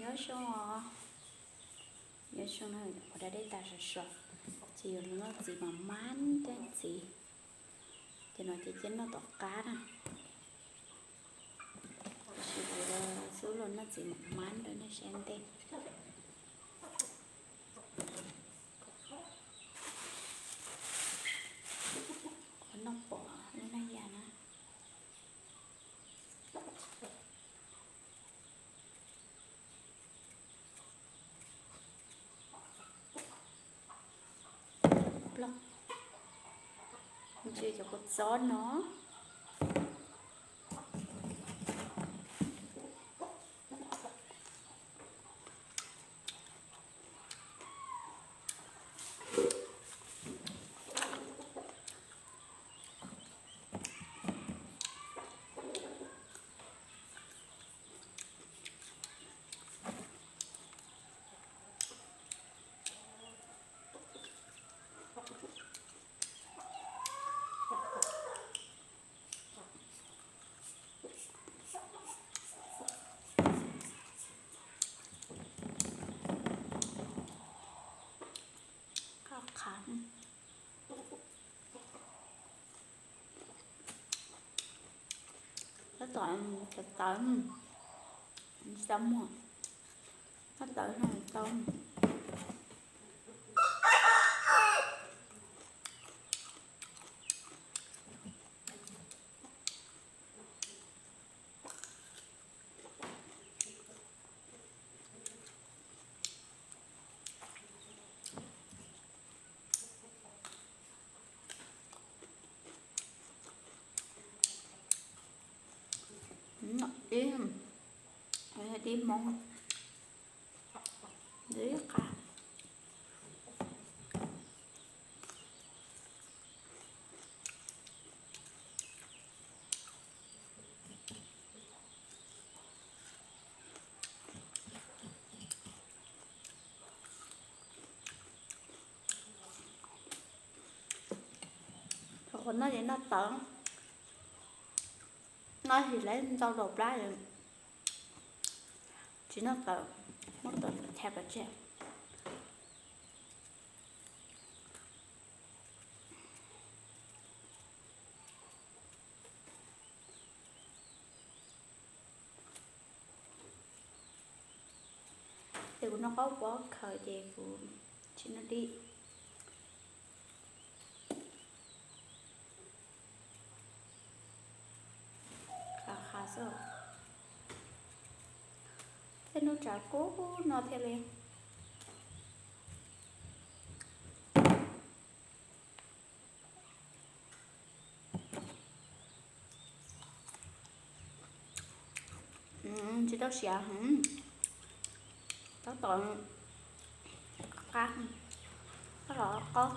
Nyob zoo os, nyob zoo na, qhuav da dej tas sov sov, ces yuav los noj txiv mam mab thiab txiv. Ces no ces cia noj tom qab na. Tab sis kuv xub los noj txiv mam mab rau nej saib ntej. Qhov noj pom lub naj yas na. Ntshe cov kua txob no. Koj qhav, tab tom cov tawv, tsis tau muag, tab tawv no tau. Ib, ib hmoob, ib qab. Qhov no ces noj tawv, noj sis lawv ntau los plab, tsis noj tawv, muab tawv thaiv pov tseg. Ces kuv noj qaub pob khaws ces kuv tsis noj dib. Qhav qhav xwb. Tej hnub tsav kub no thiaj li. Tsis tau siav heev, tab tom qab, tab tom qaub.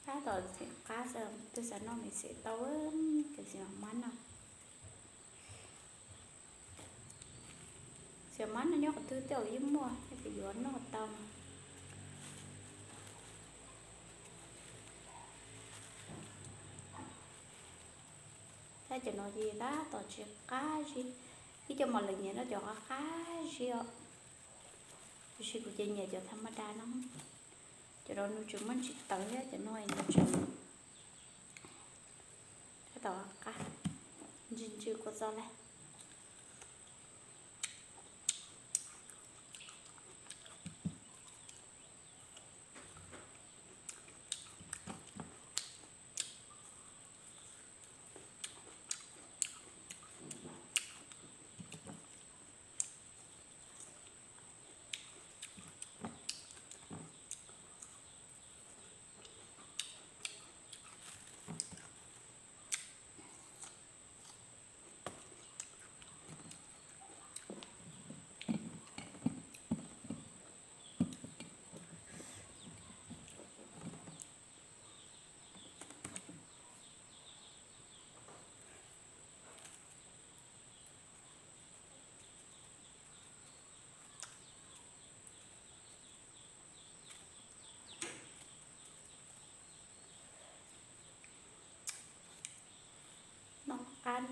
Tab tom txiv qab xwb, twb xav noj me xim tau, tab sis mam mab no. Xim mab no nyob qhov twg tej zaum yeej muaj, tab sis yuav noj tau. Tab cov no ces tab tom tsis qab zib, ib co mos lwm nyiam noj cov qab qab zib os. Tiam sis kuv ces nyiam cov tha ma da no. Cov no nws tseem muaj ntsis tawv thiab, cov no nws tseem tab tom qab, ntsis ntsis kua txob lawm.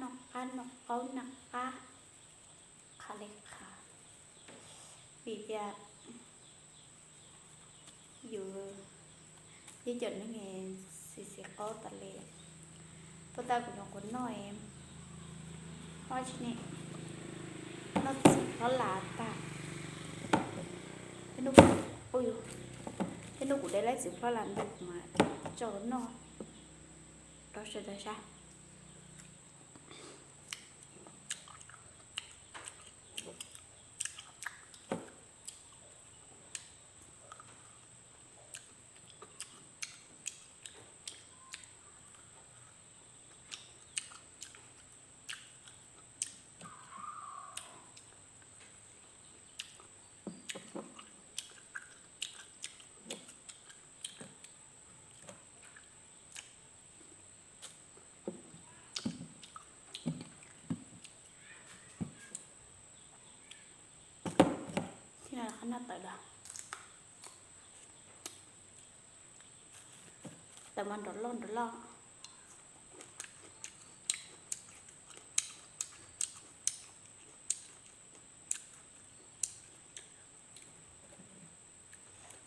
noj qab noj qaub noj qab qha li qha. Vim tias yus yeej cov neeg xis xis qaub tas li. Puag ta kuv nyuam qhuav noj, noj tsis ne, noj txiv hlob las tag. Tej hnub kuv de laib txiv hlob las ntawd kuv mam tso noj rau sawv daws saib. Thiab no qhov noj tawm los, tawm mas nrov loj nrov loj.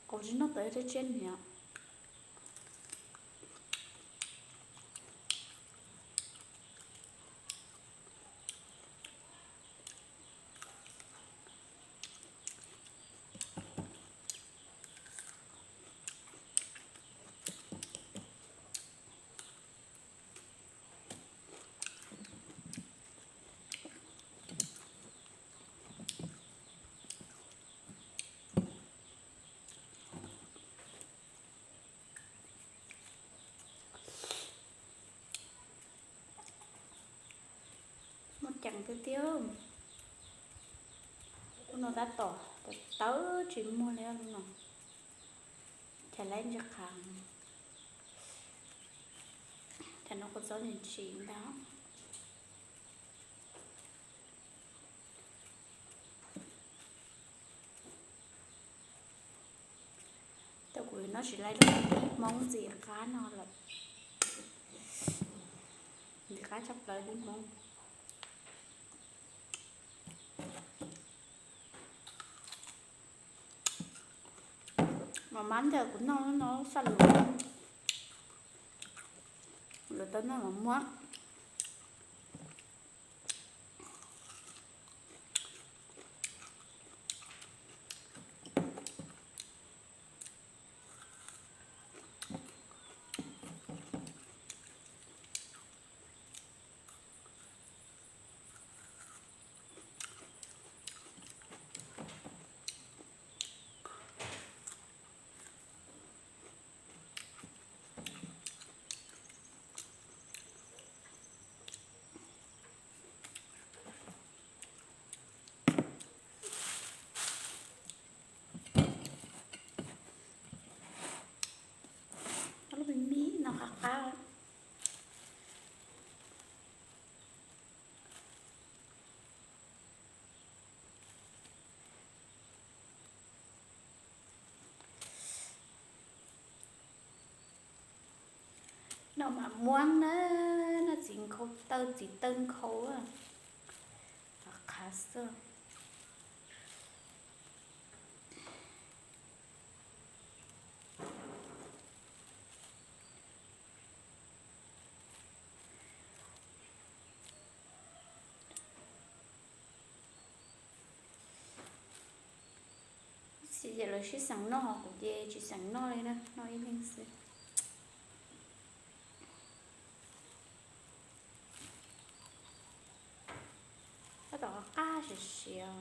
Qau tsis noj tawm tsiab tsiab niam. Muaj ceem tiag tiag. Lub no tab tom tawv tsis muag li lub no. Ces laib ntsis qhav, ces no kuv txob ntsis ntsis ntag. Tab kuv noj tsis laib lub dib Hmoob ntxim qab no lawm. Ntxim qab tshaj plaws dib Hmoob. Mas mab ntawd kuv noj no faj lus, lus tau noj los muab. Lub me me no qab qab. No mas muab na, noj txiv nkhaus taw txiv taw nkhaus, qhav xwb. Txiv ces lawv sib xeem noj, kuv ces tsis xeem noj li na, noj ib leeg xwb. Tab tom qab siav siav.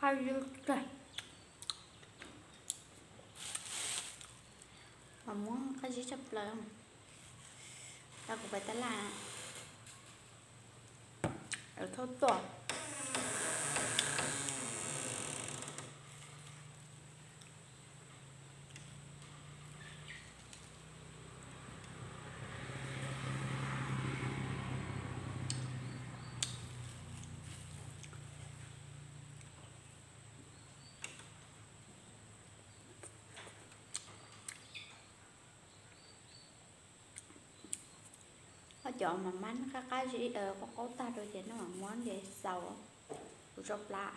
Qab zib kawg. Mas muab qab zib tshaj plaws. Tau kuv pais tab laj, lawv thauj tuaj. Cov mas mab qab qab qaub qaub tag rau ces noj mas muab ntes xaus kuv tso plab.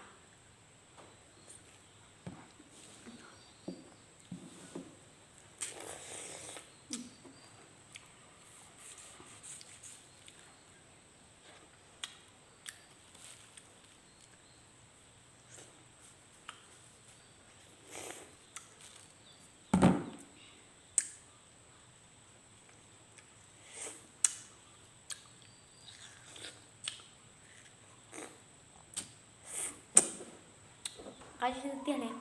Qab zib tiag li.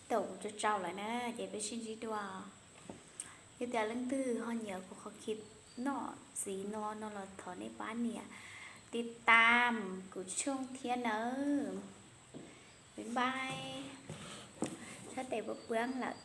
Tau kuv tso tsau lawm na, ces peb sib ntsib dua. Yog tias leej twg ho nyiam kuv qhov khi noj ntxiv no no los thov nej pab nias tiv tam kuv tshooj thiab nawb. Bye bye. Sab tes puab puab lawm.